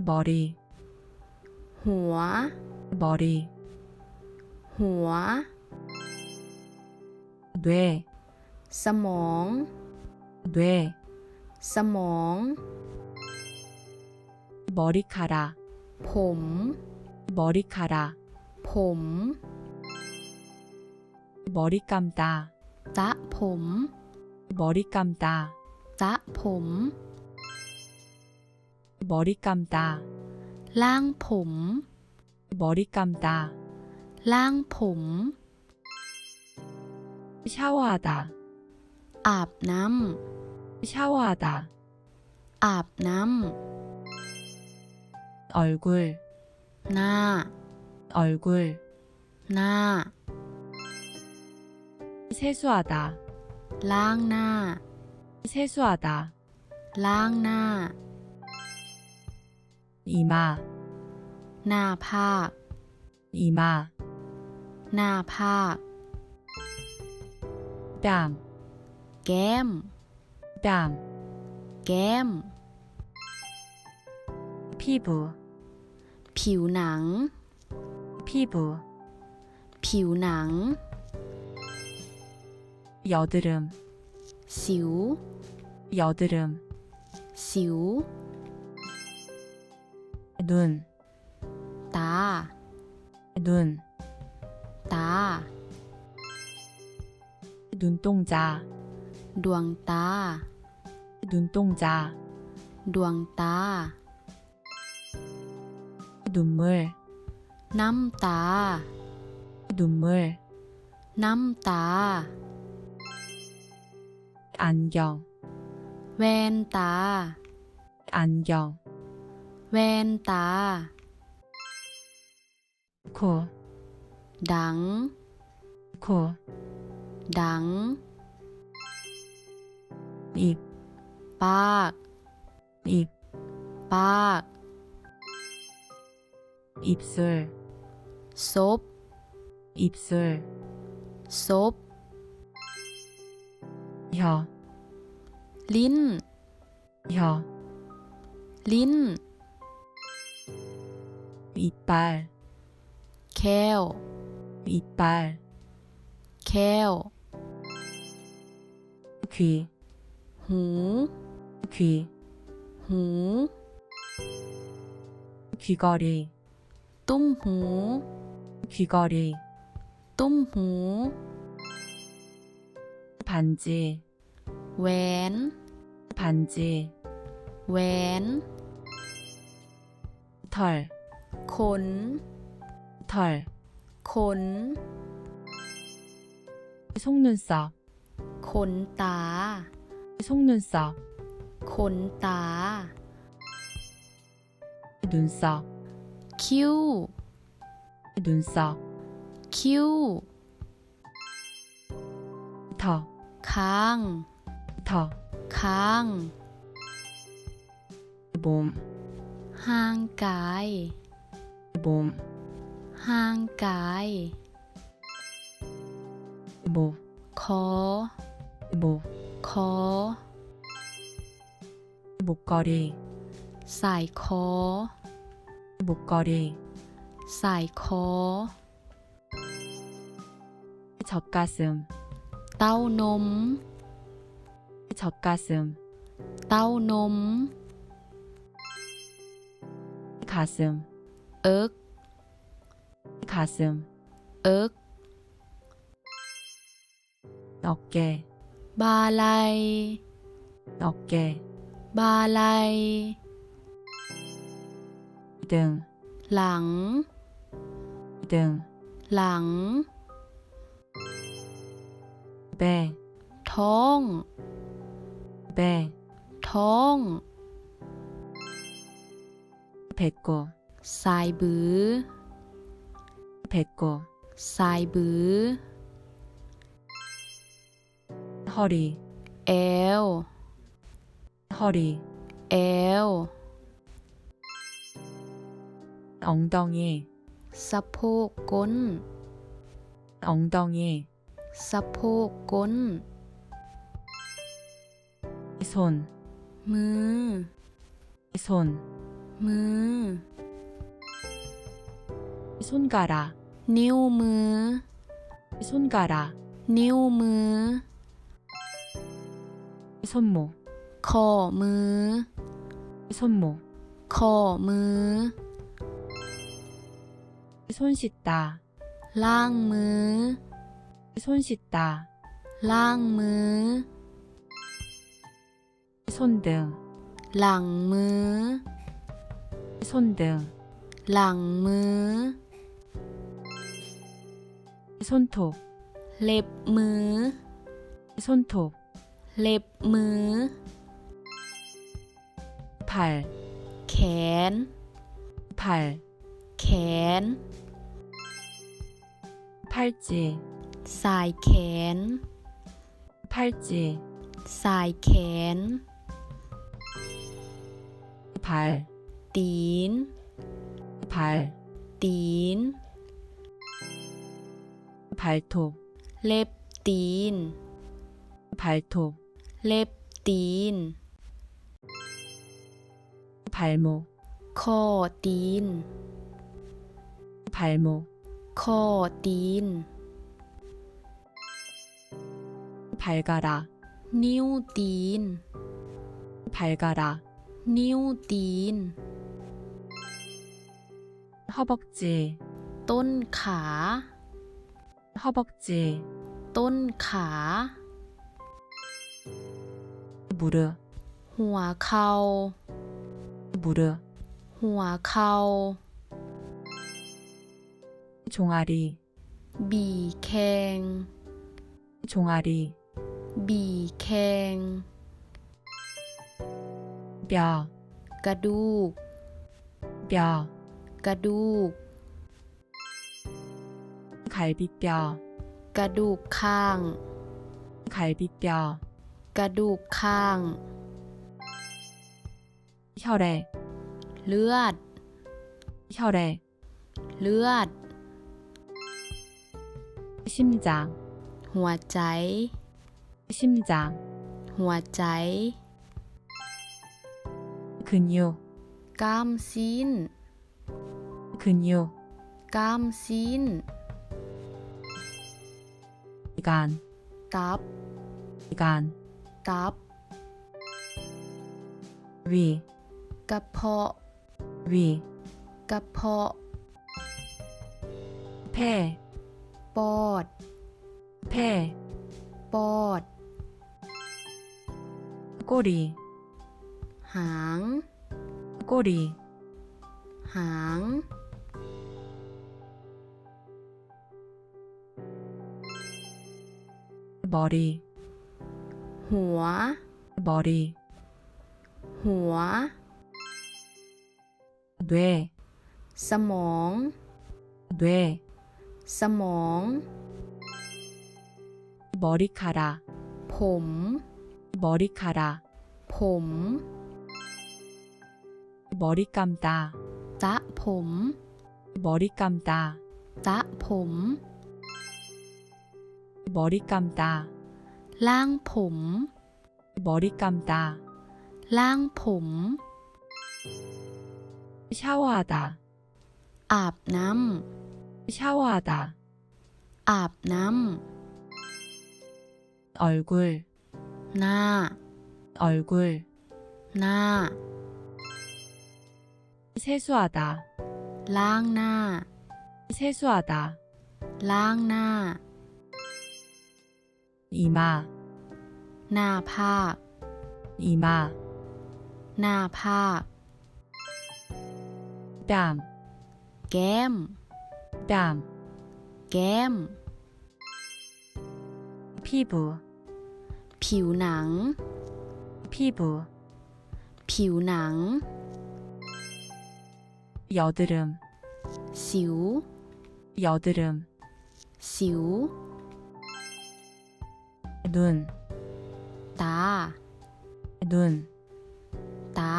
머리, ຫົວ 머리, ຫົວ 뇌, ສະໝອງ 뇌, ສະໝອງ 머리카락, ຜົມ 머리카락, ຜົມ 머리 감다, ສະຜົມ 머리 감다, ສະຜົມ 머리 감다, ລ້າງຜົມ 머리 감다, ລ້າງຜົມ 샤워하다, ອາບນ້ຳ 샤워하다, ອາບນ້ຳ 얼굴, ໜ້າ 얼굴, ໜ້າ 세수하다, ລ້າງໜ້າ 세수하다, ລ້າງໜ້າ 이마, ໜ້າຜາກ 이마, ໜ້າຜາກ 뺨, ແກ້ມ 뺨, ແກ້ມ 피부, ຜິວໜັງ 피부, ຜິວໜັງ 여드름, ສິວ 여드름, ສິວ 눈, ຕາ 눈, ຕາ 눈동자, ດວງຕາ 눈동자, ດວງຕາ 눈물, ນ້ຳຕາ 눈물, ນ້ຳຕາ 안경, ແວ່ນຕາ 안경, ແວ່ນຕາ 코, ດັງ 코, ດັງ 입, ປາກ 입, ປາກ 입술, ສົບ 입술, ສົບ 혀, ລີ້ນ 혀, ລີ້ນ 이빨, ແຂ້ວ 이빨, ແຂ້ວ 귀, ຫູ 귀, ຫູ 귀걸이, ຕຸ້ມຫູ 귀걸이, ຕຸ້ມຫູ 반지, ແຫວນ 반지, ແຫວນ 털, ຂົນ 털, ຂົນ 속눈썹, ຂົນຕາ 속눈썹, ຂົນຕາ 눈썹, ຄິ້ວ 눈썹, ຄິ້ວ 턱, ຄາງ 턱, ຄາງ 몸, ຮ່າງກາຍ 몸, ຮ່າງກາຍ 목, ຄໍ 목, ຄໍ 목걸이, ສາຍຄໍ 목걸이, ສາຍຄໍ 젖가슴, ເຕົ້ານົມ 젖가슴, ເຕົ້ານົມ 가슴, ເອິກ 가슴, ເອິກ 어깨, ບ່າໄຫຼ່ 어깨, ບ່າໄຫຼ່ 등, ຫຼັງ 등, ຫຼັງ 배, ທ້ອງ 배, ທ້ອງ ܒຽດໂກ, ສາຍບື ܒຽດໂກ, ສາຍບື 허리, ແອວ 허리, ແອວ 엉덩이, ສະໂພກກົ້ນ 엉덩이, ສະໂພກກົ້ນ 손, ມື 손, ມື. 손가락. ນິ້ວມື. 손가락. ນິ້ວມື. 손목. ຂໍ້ມື. 손목. ຂໍ້ມື. 손 씻다. ລ້າງມື. 손 씻다. ລ້າງມື. 손등. ຫຼັງມື. 손등. ຫຼັງມື. 손톱. ເລັບມື. 손톱. ເລັບມື. 팔. ແຂນ. 팔. ແຂນ. 팔찌. ສາຍແຂນ. 팔찌. ສາຍແຂນ. 발. ຕີນ. 발. ຕີນ. 발톱. ເລັບຕີນ. 발톱. ເລັບຕີນ. 발목. ຂໍ້ຕີນ. 발목. ຂໍ້ຕີນ. 발가락. ນິ້ວຕີນ. 발가락. ນິ້ວຕີນ. 허벅지. ຕົ້ນຂາ. 허벅지. ຕົ້ນຂາ. 무릎. ຫົວເຂົ່າ. 무릎. ຫົວເຂົ່າ. 종아리. ບີແຂ້ງ. 종아리. ບີແຂ້ງ. 뼈. ກະດູກ. 뼈. ກະດູກ. 갈비뼈. ກະດູກຂ້າງ. 갈비뼈. ກະດູກຂ້າງ. 혈액. ເລືອດ. 혈액. ເລືອດ. 심장. ຫົວໃຈ. 심장. ຫົວໃຈ. 근육. ກ້າມຊີ້ນ. 근육. ກ້າມຊີ້ນ. 간. ຕັບ. 간. ຕັບ. 위. ກະເພາະ. 위. ກະເພາະ. 폐. ປອດ. 폐. ປອດ. 꼬리. ຫາງ. 꼬리. ຫາງ. 머리. ຫົວ. 머리. ຫົວ. 뇌. ສະໝອງ. 뇌. ສະໝອງ. 머리카락. ຜົມ. 머리카락. ຜົມ. 머리 감다. ສະຜົມ. 머리 감다. ສະຜົມ. 머리 감다. ລ້າງຜົມ. 머리 감다. ລ້າງຜົມ. 샤워하다. ອາບນ້ຳ. 샤워하다. ອາບນ້ຳ. 얼굴. ໜ້າ. 얼굴. ໜ້າ. 세수하다. ລ້າງໜ້າ. 세수하다. ລ້າງໜ້າ. 이마. ໜ້າຜາກ. 이마. ໜ້າຜາກ. 뺨. ແກ້ມ. 뺨. ແກ້ມ. 피부. ຜິວໜັງ. 피부. ຜິວໜັງ. 여드름. ສິວ. 여드름. ສິວ. 눈. ຕາ. 눈. ຕາ.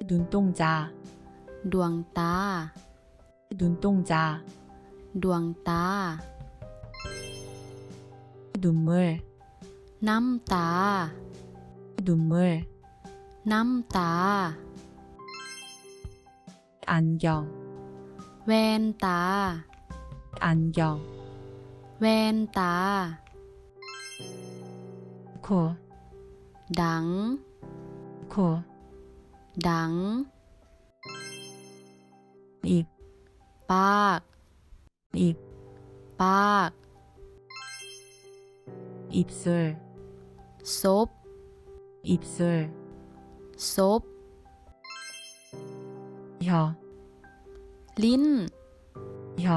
눈동자. ດວງຕາ. 눈동자. ດວງຕາ. 눈물. ນ້ຳຕາ. 눈물. ນ້ຳຕາ. 안경. ແວ່ນຕາ. 안경. ແວ່ນຕາ. 코. ດັງ. 코. ດັງ. 입. ປາກ. 입. ປາກ. 입술. ສົບ. 입술. ສົບ. 혀. ລີ້ນ. 혀.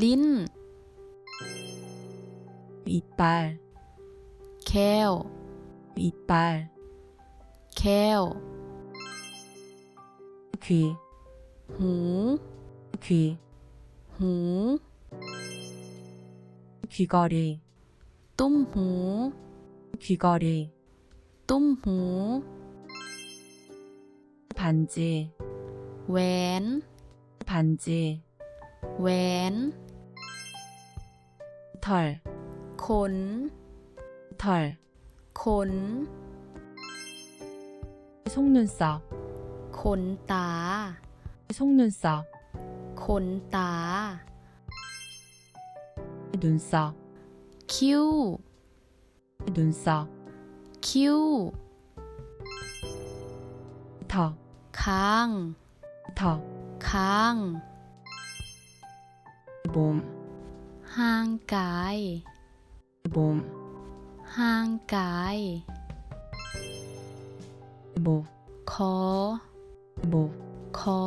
ລີ້ນ. 이빨. ແຂ້ວ. 이빨. ແຂ້ວ. 귀. ຫູ. 귀. ຫູ. 귀걸이. ຕຸ້ມຫູ. 귀걸이. ຕຸ້ມຫູ. 반지. ແຫວນ. 반지. ແຫວນ. 털. ຂົນ. 털. ຂົນ. 속눈썹. ຂົນຕາ. 속눈썹. ຂົນຕາ. 눈썹. ຄິ້ວ. 눈썹. ຄິ້ວ. 턱. ຄາງ. 턱. ຄາງ. 몸. ຮ່າງກາຍ. 몸. ຮ່າງກາຍ. 목. ຄໍ. 목. ຄໍ.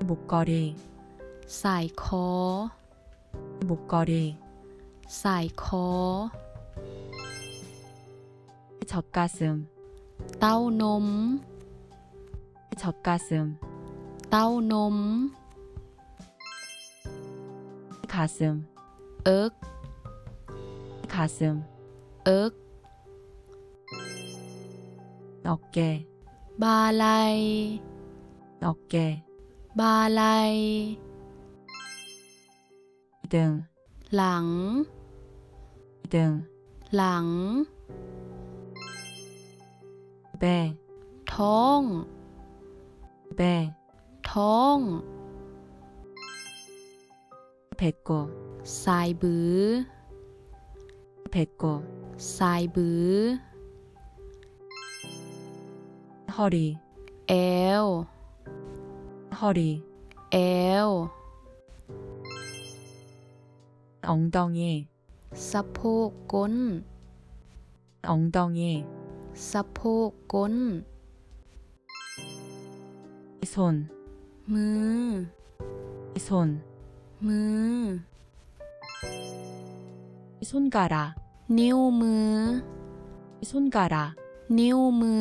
목걸이. ສາຍຄໍ. 목걸이. ສາຍຄໍ. 젖가슴. ເຕົ້ານົມ. 젖가슴. ເຕົ້ານົມ. 가슴. 을. 가슴. 을. 어깨. ບ່າໄຫຼ່. 어깨. ບ່າໄຫຼ່. 등. ຫຼັງ. 등. ຫຼັງ. 배. ທ້ອງ. 배. ທ້ອງ. 배 고. ສາຍບື. 배 고. ສາຍບື. 허리. ແອວ. 허리. ແອວ. 엉덩이. ສະໂພກກົ້ນ. 엉덩이. ສະໂພກກົ້ນ. 손. ມື. 손. ມື. 손가락. ນິ້ວມື. 손가락. ນິ້ວມື.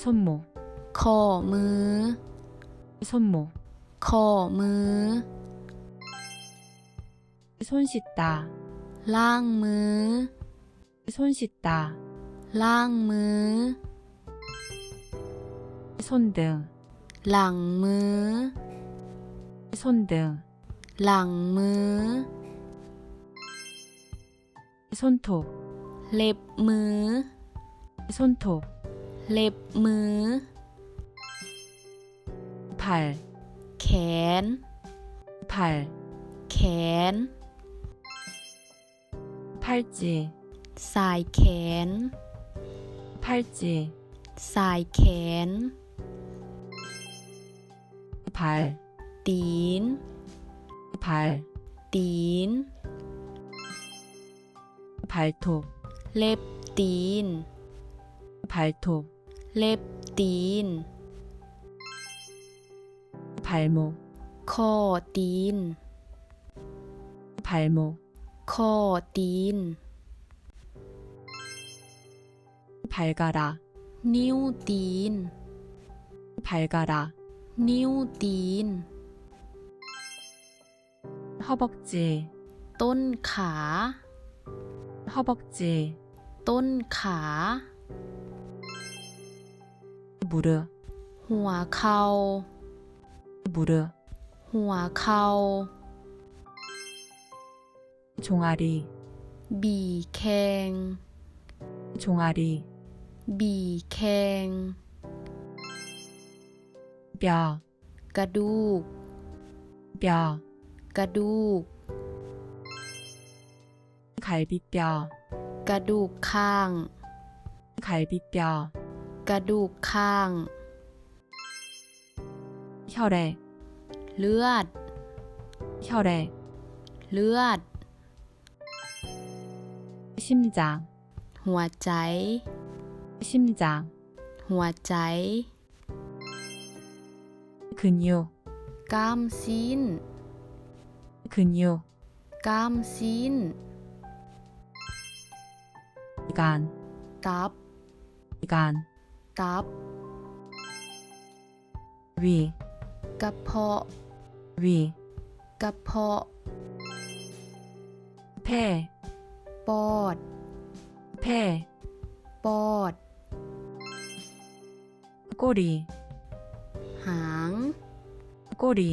손목. ຂໍ້ມື. 손목. ຂໍ້ມື. 손 씻다. ລ້າງມື. 손 씻다. ລ້າງມື. 손 등. ຫຼັງມື. 손 등. ຫຼັງມື. 손 톱. ເລັບມື. 손 톱. ເລັບມື. 발. ແຂນ. 발. ແຂນ. 팔찌. ສາຍແຂນ. 팔찌. ສາຍແຂນ. 발. ຕີນ. 발. ຕີນ. 발톱. ເລັບຕີນ. 발톱. ເລັບຕີນ. 발목. ຂໍ້ຕີນ. 발목. ຂໍ້ຕີນ. 발가락. ນິ້ວຕີນ. 발가락. ນິ້ວຕີນ. 허벅지. ຕົ້ນຂາ. 허벅지. ຕົ້ນຂາ. 무릎. ຫົວເຂົ່າ. 무릎. ຫົວເຂົ່າ. 종아리. ບີແຂ່ງ 종아리. ບີແຂ່ງ 뼈. ກະດູກ 뼈. ກະດູກ 갈비뼈. ກະດູກຂ້າງ 갈비뼈. ກະດູກຂ້າງ 혈액. ເລືອດ 혈액. ເລືອດ 심장. ຫົວໃຈ 심장. ຫົວໃຈ 근육. ກ້າມຊີ້ນ 근육. ກ້າມຊີ້ນ 간. ຕັບ 간. ຕັບ 위. ກະເພາະ 위. ກະເພາະ 폐. ປອດ 폐. ປອດ 꼬리. ຫາງ 꼬리.